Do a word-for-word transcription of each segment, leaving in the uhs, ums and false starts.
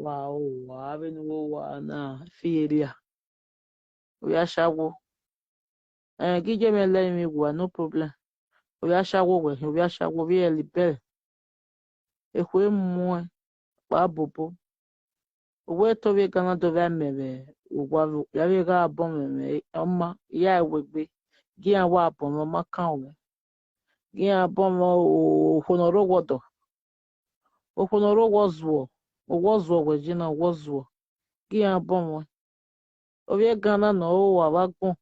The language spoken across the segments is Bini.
Wa o, wa vbene uwa na fi ye rria. Ovbi ashawo. Eh, ghi ye mwẹ lẹ emwi wa, no problem. Ovbi ashawo wẹ, ovbi ashawo, ovbi ẹlibẹl. Ekhue muẹn kpa bobo. Uwẹ te ovbi Ghana do vbe mẹ vbe owa vbe okpia vbe gha bọ mwẹ, mwẹ ọma, I ya wegbe, gi iran wa bọ mwẹ, ọ ma kan ruẹ. Gi iran bọ mwẹ, okhuo ne ọ rre owa ọdọ. Okhuo ne ọ rre owa ọzuọ, owa ọzuọ wẹ ye na, owa ọzuọ. Gi iran bọ mwẹ. Ovbi Ghana ne ọ rre owa vbe agbọn.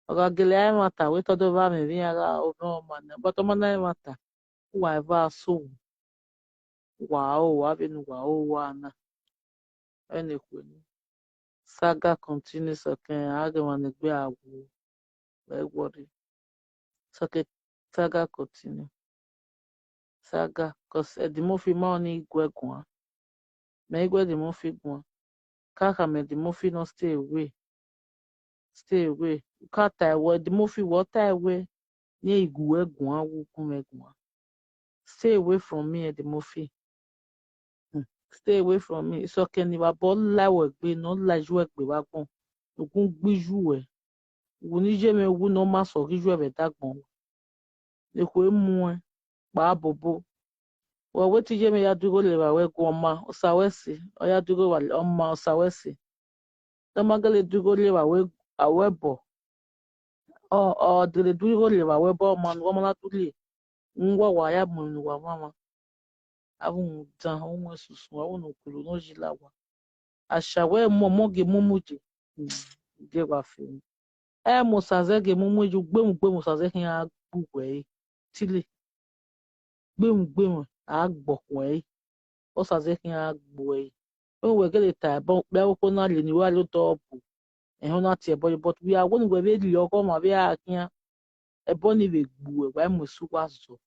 Ọ gha gele a ẹmwata wẹ te ọ do vba mwẹ vbe iran gha ovbi ọmwa nẹ, but ọmwa na ẹmwata, uwa eva so. Wa o, wa vbene uwa o wa na. Ẹnekhue ni. Saga continue sọkẹn, a ghe emwa ne egbe a wu, wẹ worry. Sọkẹn, saga continue. Saga, 'cause Eddie Murphy ma ọni guẹ guan. Mẹ i gu Eddie Murphy guan. Ka khama Eddie Murphy nọ stay away. Stay away. U ka ta ẹre wẹ Eddie Murphy, wẹ ọ ta ẹre wẹ ne I gu ẹ guan, wẹ u gu mwẹ guan. Stay away from me, Eddie Murphy. Hmm. Stay away from me. Sọkẹn ni vbe abọ la wẹ gbe, ne ọ la iye uẹ gbe vbe agbọn. Ugun gbe iye uẹ. Uwu ni ye mwẹ wu ne ọ ma sẹ ọghe iye uẹ vbe ẹdagbọn. Ekhue muẹn kpa bobo. Wẹ wẹ te iye mwẹ ya du igho levba wẹ gu ọma, osa wẹ si, ọ ya du igho levba ọma, osa wẹ si. Ne ọ ma gele du igho levba wẹ, a wẹ bọ. Ọ, ọ gele du igho levba wẹ bọ, ọma ne uwa ma na du rrie. Uwa wa ya mu emwi ne uwa mwamwa. Avbe uhunmwu dan, uhunmwu esusu, avbe ne okolo ne ọ yi la owa. Ashawo ẹmwẹ ọmọ gie mumu ye. Gie wa fe. Ẹmwẹ osa zẹ gie mumu ye, ugbemwu ugbemwu osa zẹ khian gbe uwẹ ẹre. Tile. Ugbemwu ugbemwu a gbe ọkhuẹ ẹre. Osa zẹ khian gbe uwẹ ẹre. Wẹ gele ta ẹbọ, kpẹ okhuo na rhie ne uwa rrie odọ bu. Ẹhẹn, ọ na tie ẹbọ ye, but wẹ a wẹ ne uwẹ vbe rhie ọghọmwa vbe a khian. Ẹbọ ni vbe gbe uwẹ, wa mu esu wa zọ.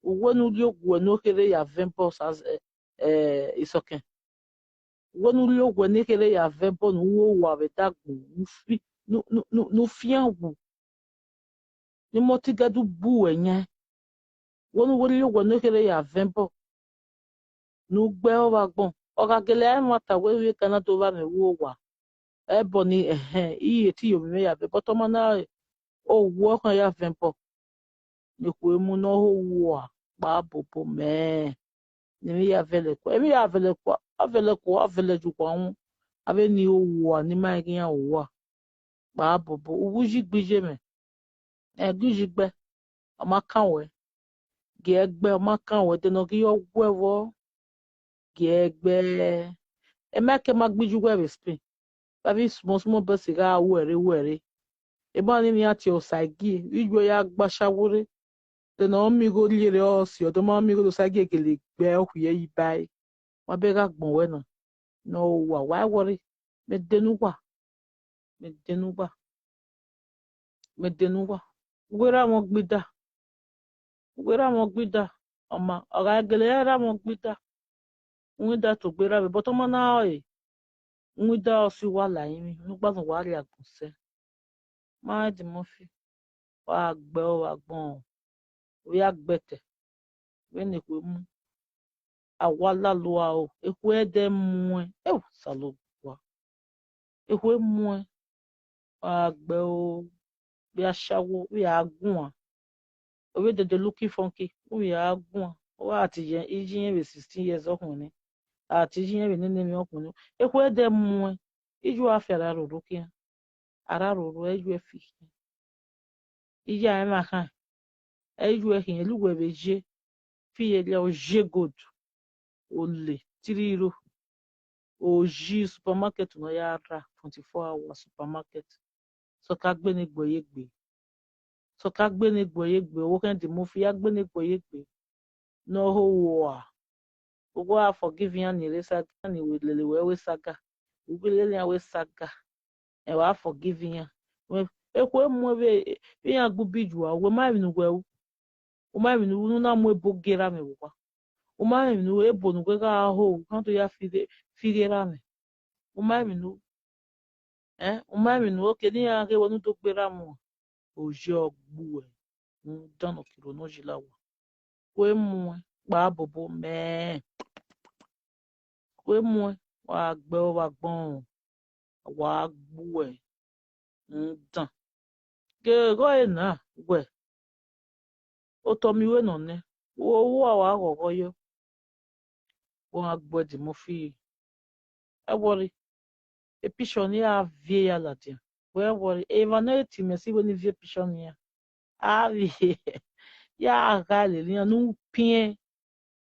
Uwẹ ne u rhie oguẹ ne ọ kherhe ya vẹ ẹbọ sa, eh, eh, Isọkẹn. Uwẹ ne u rhie oguẹ ne kherhe ya vẹ ẹbọ ne u ru owa vbe ẹdagbọn, ne u fi, ne, ne, ne, ne u fian wu. Ne imọtigẹdu bu uwẹ yan. Uwẹ ne uwẹ rhie oguẹ ne kherhe ya vẹ ẹbọ, ne u gbe ẹre vbe agbọn. Ọ gha gele a ẹmwata wẹ vbe Ghana do vba mwẹ ru owa. Ẹbọ ni, ẹhẹn, I re te iyobọ mwẹ ya vẹ, but ọma na, ọ wu ọkhan ya vẹ ẹbọ. Ne ekhue mu ne ọ ho uwa kpa bobo mẹ. Ne emwi ya vẹlẹ kua, emwi ya vẹlẹ kua, a vẹlẹ kua, a vẹlẹ ye uwa wu. Avbe ni ho uwa, ne ima ghi iran uwa kpa bobo. Uwu yi gbe iye mwẹ. Ẹ, gu yi gbe, ọ ma kan wẹ. Gie gbe, ọ ma kan wẹ, de ne ọ ghi yọ wẹ vbọ. Gie gbe. Ẹ ma ke ma gbe iye uwẹ vbe Spain. Vbe avbe small small boys gha ru ẹre, ru ẹre. Ema ni iran tie Osagie, iye uẹ ya gba ashawo rre. De ne ọ miẹn igho rhie rre, ọ si ọdọ, ma miẹn igho do Osagie gele gbe ọ khuiẹ yi ba ẹre. Ma bẹghe agbọn wẹ na. Ne ọ wa, wa worry. Mẹ de ne uwa. Mẹ de ne uwa. Mẹ de ne uwa. Uwẹ ra mwẹ ọgbida. Uwẹ ra mwẹ ọgbida. Ọma, ọ gha gele ra mwẹ ọgbida. Uwẹ da to gbe ra vbe, but ọma na ọre. Uwẹ da ọ si uwa la emwi, ne u gba zẹ uwa rrie agbọn sẹ. Ma Eddie Murphy, wa gbe ọ vbe agbọn, u ya gbe ẹtẹ, vbene ekhue mu. A wa lalo aro, ekhue ẹdẹ muẹn, ewu Osanobua. Ekhue muẹn, wa gbe o, vbe ashawo, vbe a guan. Ovbi dede Lucky Funky, u vbe a guan. Ọ gha te iye, iye irẹn vbe sixteen years ọ khuẹnre. A te iye irẹn vbe nene emwi ọ khuẹnre. Ekhue ẹdẹ muẹn, iye uẹ a fi ara roro khian. Ara roro, ẹ iye uẹ fi khian. Iye a ẹmwẹ khan, ẹ iye uẹ khian, lu uwẹ vbe ye. Fi ye rria, o ye gold. O le, three euro. O yi supermarket ne ọ ya ra, twenty-four hours supermarket. Sọka gbe ne egbe ye egbe. Sọka gbe ne egbe ye egbe, ọvbokhan Eddie Murphy ya gbe ne egbe ye egbe. Ne ọ ho uwa. Uwa forgive iran ni rre saga, iran ni lele wẹ wẹ saga. U ghi lele iran wẹ saga. Ẹ wa forgive iran. Wẹ, ekhue muẹn vbe, vbe iran gbe ubi yua, uwẹ ma emwi ne uwẹ ru. U ma emwi ne u ru ne u na mu ebo gie erha mwẹ vbe owa. U ma emwi ne u ru, ebo ne uwẹ gha ho, u na do ya fi ghe, fi ghe erha mwẹ. U ma emwi ne u ru. Ẹn, u ma emwi ne u ru, oke ne iran ghe wẹ ne u do gbe erha mwẹ. Oyi ọ gbe uwẹ, rhunmwuda ne ọ kiro ne ọ yi la owa. Ekhue muẹn kpa bobo mẹ. Ekhue muẹn, wa gbe ọre vbe agbọn, wa gbuẹ rhunmwuda. Ghẹ ọre na wẹ, otọ miẹn ruẹ nọ nẹ, uwa wa ghọghọ yọ, wa gbuẹ Eddie Murphy. Ẹ worry, e picture ne a viẹ ya ladian. Wẹ worry, emwa ne ọ tie mẹ si wẹ ne I viẹ picture ne iran, a vbe ya gha lele iran ne u piẹn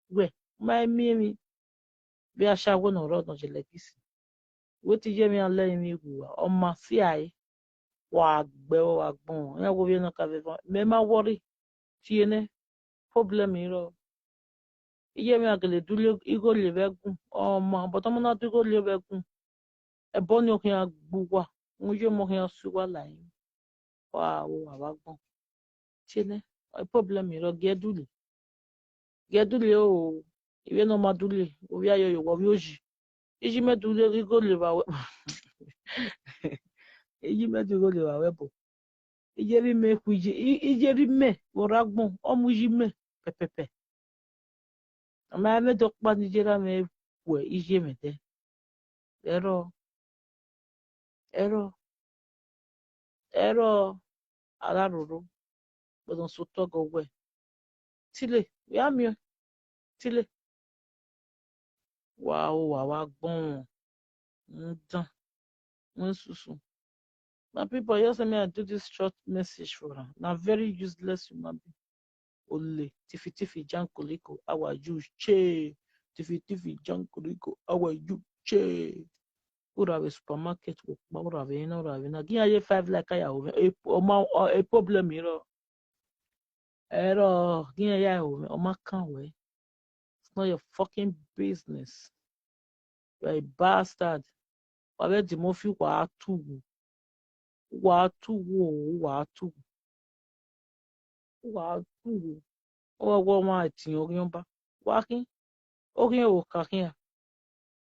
wẹ, u ma miẹn emwi vbe ashawo ne ọ rrọọ ne ọ ye legacy. Wẹ te iye emwi a lẹ emwi ghu uwa, ọ ma si a re, wa gbe ọre vbe agbọn, iran wo vbe nọ ka vbe van, mẹ ma worry, tie nẹ, problem i rrọọ. Iye emwi a gele du igho rhie vbe ẹgun, ọ ma, but ọ ma na du igho rhie vbe ẹgun, ẹbọ ni ọ khian gbe uwa, iye ọmọ khian sẹ uwa la ẹre, wa ru uwa vbe agbọn. Tie nẹ, problem i rrọọ, gie dule. Gie dule o, ivbi ne ọ ma dule, ovbi ayọ ye owa, ovbi oyi. Iye mẹ dule igho rhie vbe uwa, iye mẹ du igho rhie vbe uwa ẹbọ. Iye vbe imẹ khu iye, i- iye vbe imẹ vbe ọ rre agbọn, ọ mu iye imẹ pẹpẹpẹ. Ọ ma mwẹ do kpa ne iye ra mwẹ, wẹ iye mwẹ dẹ. Ẹrọ, ẹrọ, ẹrọ, a gha roro, but ọ sẹ otọ gọ wẹ, tile, ya miẹn, tile. Wa ru uwa vbe agbọn, rhunmwuda, wẹ susu. My people, just say me I do this short message for una. Na very useless human being. Ole, tifi tifi jankoliko, how are you? Che, tifi tifi jankoliko, how are you? Che. Ura vbe supermarket, wo kpa, ura vbe na, ura vbe na. Gi iran ye five like ya ho mwẹ. E, ọ ma, ọ, e problem i rrọọ. Ẹrọ, gi iran ya ho mwẹ, ọ ma kan wẹ. It's not your fucking business. You are a bastard. Wa vbe Eddie Murphy, wa tu wu. Wa tu wu, wa tu wu. Wa tu wu. Ọ wa wọ ọmwa etiẹn oghian ọba. Wa khin, oghian ẹvbo ka khian.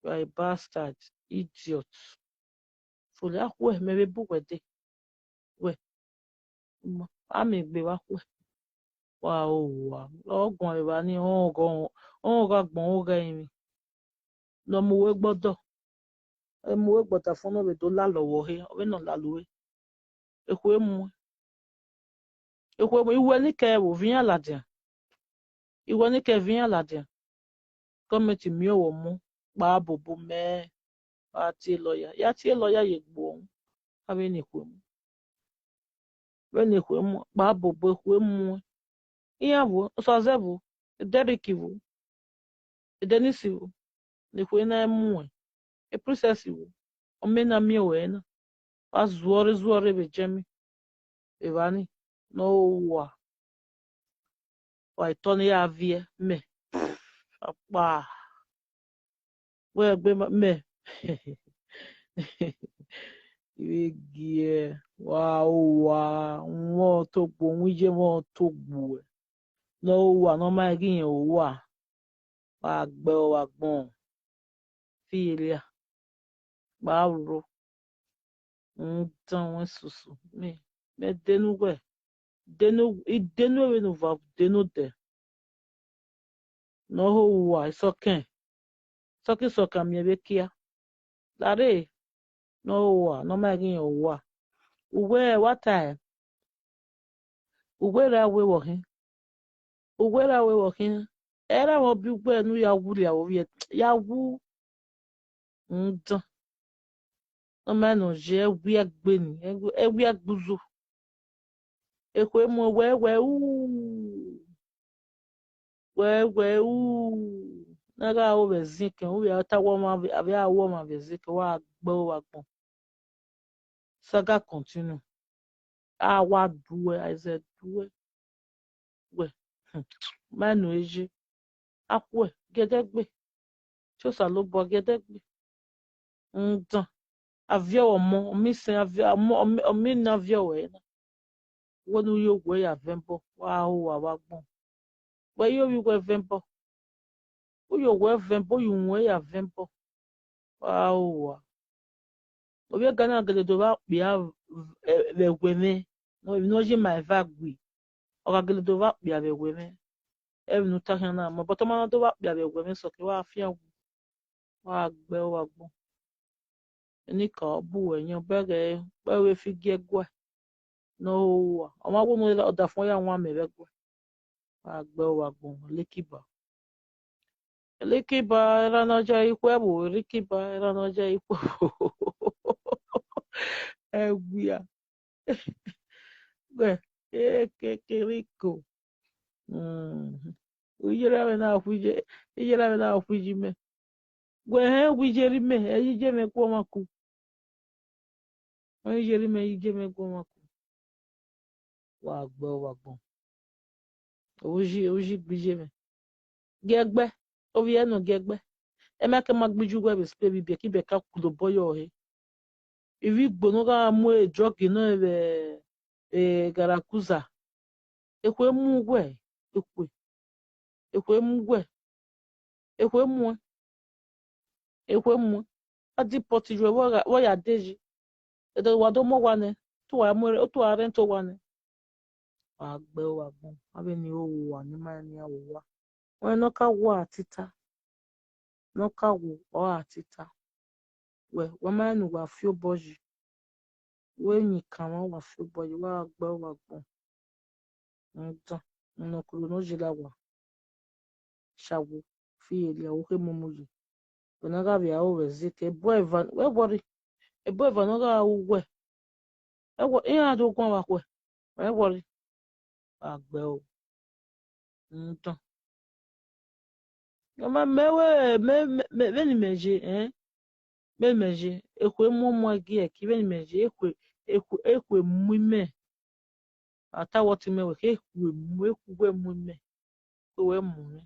You are a bastard, idiot. Fọlẹ, a khuẹ, mẹ vbe bu wẹ dee. Wẹ, a miẹn egbe vbe a khuẹ. Wa ru uwa, ọ guan evba ni, ọ gha, ọ gha gbọn ọghe ẹrinmwi. Ne ọ mu uwu egbe ọdọ, ọ mu uwu egbe ọdafẹn ne ọ vbe do lalọ vbe ọhe, ọ vbe nọ lalọ ue. Ekhue muẹn. Ekhue muẹn, iwẹ ni kẹ vbe ovbi iran ladian. Iwẹ ni kẹ vbe iran ladian. Gọọmenti miẹn ọmọ kpa bobo mẹ, a tie lọya, ya tie lọya ye egbe ọhọn, a vbe ne ekhue mu. Vbene ekhue mu, kpa bobo ekhue mu. Iran vbo, Osazẹ vbo, Derrick vbo, Dennis vbo, ne ekhue na muẹn, Princess vbo, ọ mẹ na miẹn ruẹ na, wa zuọrre zuọrre vbe Germany, evba ni, ne ọ ho uwa, wa etọ ne ya viẹ mẹ, akpa. Wẹ gbe ma- mẹ. I vbe giẹ, wa ru uwa, wẹ otogbo, wẹ iye mwẹ otogbo. Ne ọ ho uwa, ne ọ ma ghi rẹn uwa, wa gbe ọre vbe agbọn, fi elia, kpa roro. Rhunmwuda wẹ susu, mẹ, mẹ dẹ ne uwẹ, dẹ ne u- I dẹ ne uwẹ vbene u va dẹ ne odẹ. Ne ọ ho uwa, isọkẹn, isọkẹn, isọkẹn miẹn vbe kia. Lare, ne ọ ho uwa, ne ọ ma ghi rẹn uwa. Uwẹ wa tae, uwẹ ra wẹ vbe ọ khin, uwẹ ra wẹ vbe ọ khin, ẹ ra mwẹ ọ bi uwẹ ne u ya wu rria vbe ovbi ẹre, ya wu. Rhunmwuda, ne ọ ma nọ ye ẹwiẹ gbe ni, ẹwiẹ gbe uzu. Ekhue mu wẹ wẹ u, wẹ wẹ u, ne a gha ru vbe ẹzikẹn, u vbe ta wẹ ọmwa vbe, a vbe a ru ọmwa vbe ẹzikẹn, wa gbe ọre vbe agbọn. Saga continue. A wa duẹ, a i zẹ duẹ. Wẹ, hmm, ma nọ e ye. A khuẹ, giẹdẹgbe. Te Osanobua giẹdẹgbe. Rhunmwuda, a viọ ọmọ, ọ miẹn isẹn, a viọ ọmọ, ọ miẹn, ọ miẹn ne a viọ ẹre na. Wẹ ne u ye owẹ ya vẹ ẹbọ, wa ho uwa vbe agbọn. Wẹ ye ovbi uwẹ vẹ ẹbọ. U ye owẹ vẹ ẹbọ, u ye uwẹ ya vẹ ẹbọ. Wa ho uwa. Ovbi ẹga na gele do vbe okpia vbe ẹwẹ mwẹ, emwi ne ọ ye ma eva gui, ọ gha gele do vbe okpia vbe ẹwẹ mwẹ. Ẹmwẹ ne u ta khian na mọ, but ọ ma na do vbe okpia vbe ẹwẹ mwẹ, sọkẹn wa fian wu. Wa gbe uwa agbọn. Enikaro bu uwẹ yan, bẹghe wẹ vbe fi gie ẹguae ne ọ ho uwa. Ọmwa wo ne ọdafẹn ya wan mẹ vbe ẹguae. Wa gbe uwa agbọn, Likiba. Likiba, erha ne ọ ye ikhuo ẹvbo, Likiba, erha ne ọ ye ikhuo ẹvbo. Ẹwia. Wẹ, ekekeriko. Mm. Iyerha mwẹ na khuiyi, iyerha mwẹ na khuiyi mẹ. Wẹ hẹn, wẹ iyerha mwẹ, ẹ i ye mwẹ gu ọmwa ku. Wẹ iyerha mwẹ, ẹ i ye mwẹ gu ọmwa ku. Wa gbe uwa agbọn. Uyi, uyi gbe iye mwẹ. Gie ẹgbẹ, ovbi ẹre nọ gie ẹgbẹ. Ẹ ma ke ma gbe iye uwẹ vbe spe vbe ibiẹka ibiẹka ku do obọ yọ ọre. Ivbi igbo ne ọ gha mu drug nọ vbe, eh, Garakuza. Ekhue mu uwẹ, ekhue. Ekhue mu uwẹ. Ekhue muẹn. Ekhue muẹn. A deport you, vbe ọ ya de yi. Ẹdẹ wa do mu owa nẹ, te uwa mu, te uwa rent owa nẹ. Wa gbe uwa agbọn, avbe ni ho uwa, ne ima rẹn ne iran ho uwa. Wẹ ne ọ ka wo a tita. Ne ọ ka wo ọ a tita. Wẹ, wẹ ma rẹn ne uwa fi obọ yi. Wẹ yin ikanmwa, uwa fi obọ yi, wa gbe uwa agbọn. Rhunmwuda, ne ọ kuro ne ọ ye la wa. Shawo, fi iyẹlẹ, ọ khe mumu yi. Wẹ ne a gha vbe aro vbe zeke, ẹbọ eva, wẹ worry. Ẹbọ eva ne ọ gha ru wẹ. Ẹ wọ, iran do guan vbe akhuẹ. Wẹ worry. Wa gbe o. Rhunmwuda. Ọ ma mẹ wẹ, mẹ, mẹ, mẹ, vbene imẹ ye, ẹn? Vbene imẹ ye, ekhue mu ọmọ ẹgiẹ ki, vbene imẹ ye, ekhue, ekhue, ekhue mu imẹ. A ta wẹ ọtẹn mẹ wẹ, ekhue mu, ekhue mu imẹ. Ekhue wẹ mu mwẹ.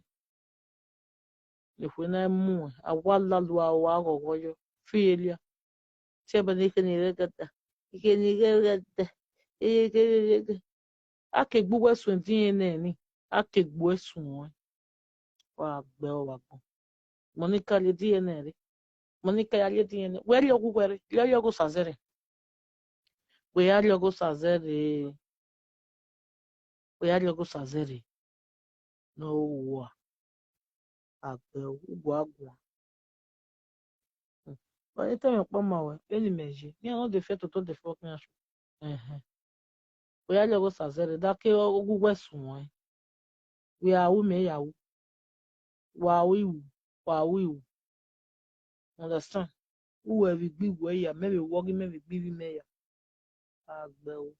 Ekhue na i muẹn, a wa lalua, a wa ghọghọ yọ. Fi iyẹlẹ. Te ẹbọ ne ekhue ni rre gada, ekhue ni rre gada, ekhue ni rre gada. A ke gbe uwẹ suẹn ẹdin ẹnrẹn ni, a ke gbe uwẹ suẹn. Wa gbe uwa agbọn. Monica, rhie ẹdin ẹnrẹn rre. Monica, ya rhie ẹdin ẹnrẹn. Wẹ rhie ọghe uwẹ rre, rhie ọghe Osazẹrre. Wẹ ya rhie ọghe Osazẹrre. Wẹ ya rhie ọghe Osazẹrre. Ne ọ ho uwa. A gbe uwa agbọn. Wa ye te mwẹ ọkpa ma wẹ, vbene imẹ ye, iran ne ọ de fiẹ toto de fucking ashu. Ẹhẹn. Wẹ ya rhie ọghe Osazẹrre, da ke ọghe uwẹ suẹn. Wẹ a ru, mẹ ya ru. Wa ru iwu, wa ru iwu. Understand? Uwẹ vbe igbe uwẹ ya, mẹ vbe wọ ghe, mẹ vbe igbe ivbi mẹ ya. A gbe o.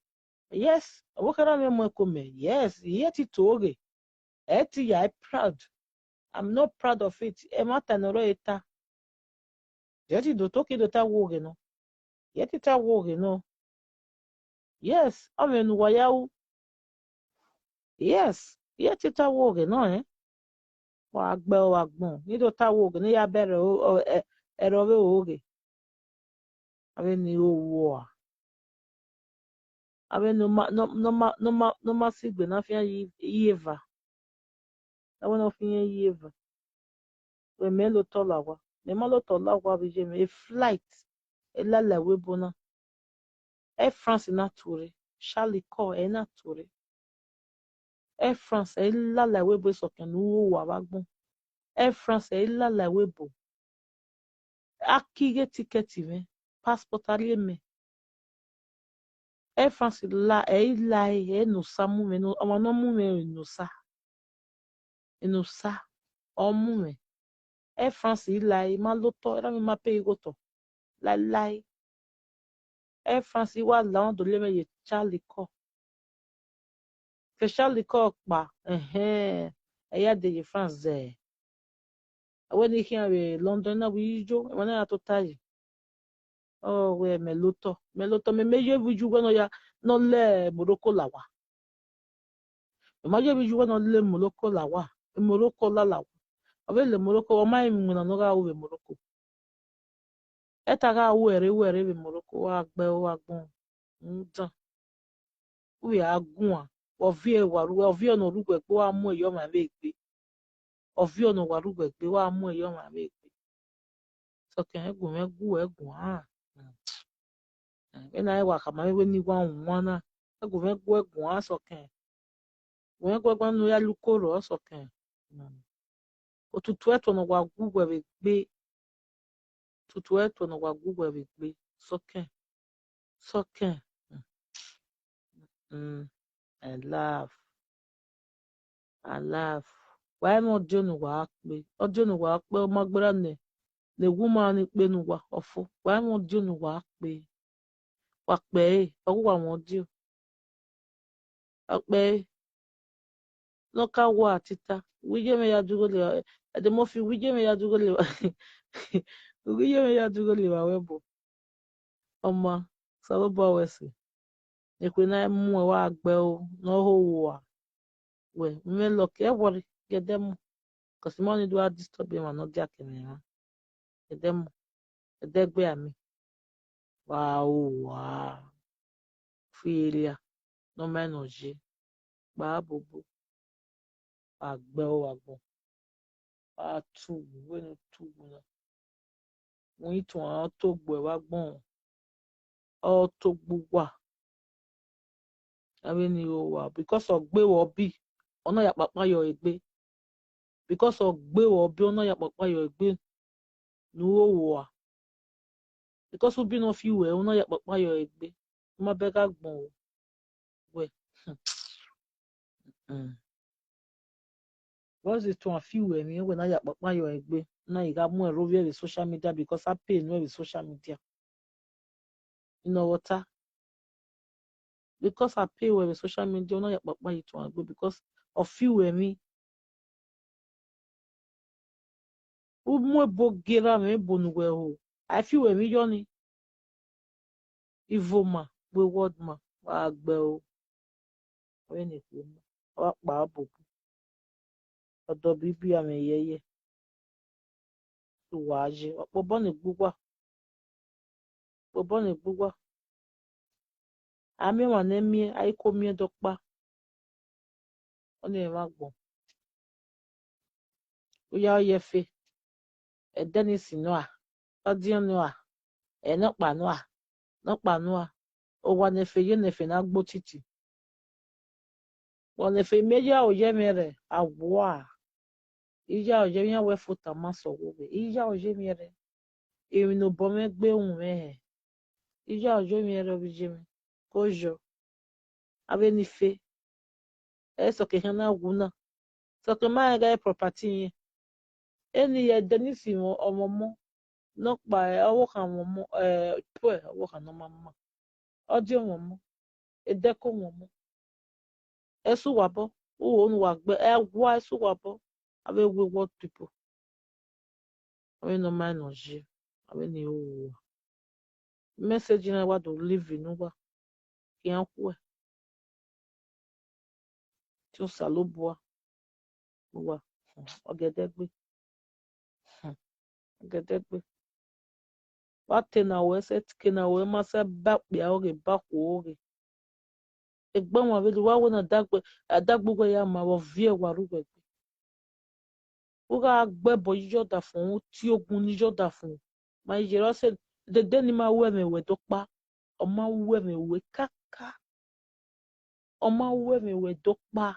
Yes, ọvbokhan na mwẹ mu ẹko mẹ. Yes, I ye te to ghe. Ẹ te ya, I proud. I'm not proud of it. Ẹmwata ne ọ rre ta. Ye te do to ki do ta wo ghe nọ. Ye te ta wo ghe nọ. Yes, ọ mwẹ ne uwa ya ru. Yes, ye te ta wo ghe nọ, ẹn. Wa gbe uwa agbọn. Ne I do ta wo ghe, ne I ya bẹrẹ o, o, ẹ, ẹre ọ vbe ro ghe. Avbe ni ho uwa. Avbe ne ọ ma, ne ọ, ne ọ ma, ne ọ ma, ne ọ ma si gbe ne a fian yi, yi eva. Avbe ne ọ fian yi eva. Wẹ mẹ lotọ la owa. Mẹ ma lotọ la owa vbe iye mwẹ. E flight, e lala ẹvbo ebo na. Air France na tuorre. Charlie kọ, ẹ na tuorre. Air France, ẹ i lala ẹvbo ebo, esọkẹn ne u ho uwa vbe agbọn. Air France, ẹ i lala ẹvbo ebo. A ki ghe ticket mwẹ, passport a rhie mẹ. Air France la, ẹ i la ẹre, ẹ ne osa mu mwẹ, ọmwa ne ọ mu mwẹ ẹre ne osa. Enosa, ọ mu mwẹ. Air France i lae, I ma lotọ, erha mwẹ ma pay igho otọ. Laelae. Air France i wa la, ọ do rhie mwẹ ye Charlie kọ. Ke Charlie kọ kpa, ẹhẹn, ẹ ya de ye France zẹ. Wẹ ne I khian vbe London na, wẹ I yo, emwa na ya tota yi. Ọ wẹ mẹ lotọ, mẹ lotọ, mẹ, mẹ ye vbe iye uwẹ ne ọ ya, ne ọ lẹ Morocco la owa. Mẹ ma ye vbe iye uwẹ ne ọ lẹ Morocco la owa, Morocco la la owa. Ọ vbe lẹ Morocco, ọ ma rẹn emwi iwinna ne ọ gha ru vbe Morocco. Ẹta gha ru ẹre, ru ẹre vbe Morocco, wa gbe, wa gbọn. Rhunmwuda, u vbe a guan, ovbi ẹre wa ru, ovbi ẹre ne ọ rre uwẹ gbe, wa mu ẹre ye ọmwa vbe egbe. Ovbi ẹre ne ọ wa rre uwẹ gbe, wa mu ẹre ye ọmwa vbe egbe. Sọkẹn, ẹgu mwẹ gu ẹ guan. Vbene a wa khama mwẹ wẹ ne I wa wan na, ẹgu mwẹ gu ẹ guan sọkẹn. Wẹ gu ẹ guan ne u ya lu ukoro sọkẹn. Otutu ẹtuọ ne ọ wa gu uwẹ vbe egbe. Utu ẹre tuẹ ne ọ wa gu uwẹ vbe egbe. Sọkẹn. Sọkẹn. Mm, I laugh. I laugh. Wa i mwẹ ọdiọn ne uwa kpe. Ọdiọn ne uwa kpe, ọ ma gberra ne, ne woman ni kpe ne uwa, ọfo. Wa i mwẹ ọdiọn ne uwa kpe. Wa kpe ẹre, ọ ghi wa mwẹ ọdiọn. Ọ kpe ẹre. Ne ọ ka wa tita. Uwu iye mwẹ ya dughe levba. Ẹdẹmọfi, uwu iye mwẹ ya dughe levba. Uwu iye mwẹ ya dughe levba wẹ bo. Ọ ma, Osanobua wẹ ẹse. Ekhue na i mu ẹn wa gbe ẹre o, ne ọ ho ua. Wẹ, mwẹ lucky, ẹ worry, gie ẹdẹ mu. Cause I ma need do a disturb emwa ne ọ dia ke mwẹ emwa. Gie ẹdẹ mu. Ẹdẹ gbe a mi. Wa ho ua. Fi elia, ne ọ ma nọ ye. Kpa bobo. Wa gbe ẹre agbọn. Wa tu ughu, vbene u tu ughu na. Wẹ ituan ọ to gbe uẹ vbe agbọn, ọ to gbe uwa. Avbe ni ho ua, because ọ gbe vbe ọ bi, ọ na ya kpakpa yọ egbe. Because ọ gbe vbe ọ bi, ọ na ya kpakpa yọ egbe ne u ho ua. Because u bi ne ọ fi uẹ, u na ya kpakpa yọ egbe. U ma bẹghe agbọn o. Wẹ, hmm. Because ituan fi uẹ emwi, wẹ na ya kpakpa yọ egbe. Na i gha mu ẹre ovbi ẹre vbe social media because a pay nuẹ vbe social media. Inu ọvbọta. Because a pay uẹ vbe social media, u na ya kpakpa ye ituan egbe because ọ fi uẹ emwi. U mu ebo gie erha mwẹ ebo ne uwẹ ho, a i fi uẹ emwi yọ ni. Ivo ma, wayward ma, wa gbe ẹre o. Vbene ekhue ma, ọ wa kpa bobo. Ọdọ bibi a mwẹ yẹyẹ. Uwa ye, ọ kpobọ ne egbe uwa. Kpobọ ne egbe uwa. A miẹn ọmwa ne ẹ miẹn, a i ko miẹn dọkpa. Ọnii ẹmwẹ agbọn. U ya ye ẹfe, ẹdẹ ni sin nua, ọdiọn nua, ẹnọkpa nua, nọkpa nua. Owa ne ẹfe ye ne ẹfe na gbe otiti. Vbọ ne ẹfe miẹn iyaro ye mwẹ rẹ, a wua. Iyaro ye mwẹ, iran wẹ fo tama sẹ ọghe ovbe. Iyaro ye mwẹ rẹ. Emwi ne obọ mwẹ gbe ru mwẹ hẹ. Iyaro ye mwẹ rẹ, ovbi iye mwẹ. Ko yọ. Avbe ni fe. Ẹ sọke ehẹn na wu na. Sọke ma rẹn gha property irẹn. Eni ye ẹdẹ ni sin ọmọmọ. Nọkpa ọvbokhan ọmọmọ, ẹ, puẹ, ọvbokhan ne ọ ma ma. Ọdiọn ọmọmọ. Edẹko ọmọmọ. Ẹ sẹ uwa obọ, u ho ne uwa gbe, ẹ wa, ẹ sẹ uwa obọ. Avbe wayward people. Avbe ne ọ ma nọ ye, avbe ni ho ua. Message na wa do live ne uwa. Khian khuẹ. Te Osanobua. Uwa, ọgẹdẹgbe. Ọgẹdẹgbe. Wa te na wẹ sẹ, ke na wẹ ma sẹ ba okpia ọghe, ba okhuo ọghe. Egbe ọmwa vbe rre, wa wẹ ne adagbe, adagbe uwẹ ya ma vbe ọ viẹ wa ru uwẹ gbe. U gha gbe ẹbọ ye ọdafẹn, u tie ogun ni ye ọdafẹn. Ma ye rọ sẹ, dede ni ma ru ẹmwẹ ruẹ do kpa, ọ ma ru ẹmwẹ ruẹ kaka. Ọ ma ru ẹmwẹ ruẹ do kpa.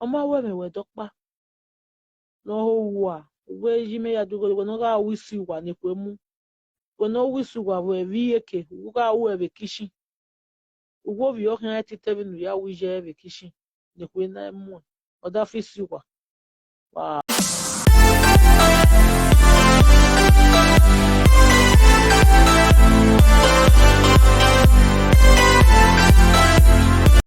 Ọ ma ru ẹmwẹ ruẹ do kpa. Ne ọ ho ua, wẹ iye mwẹ ya dughe, wẹ ne ọ gha ru isu uwa ne ekhue mu. Wẹ ne ọ ru isu uwa vbe iyeke, u gha ru ẹre vbe kitchen. Uwu ovbi ọ khian titẹ vbene u ya ru iye ẹre vbe kitchen, ne ekhue na i muẹn, ọ da fi isu uwa. Wa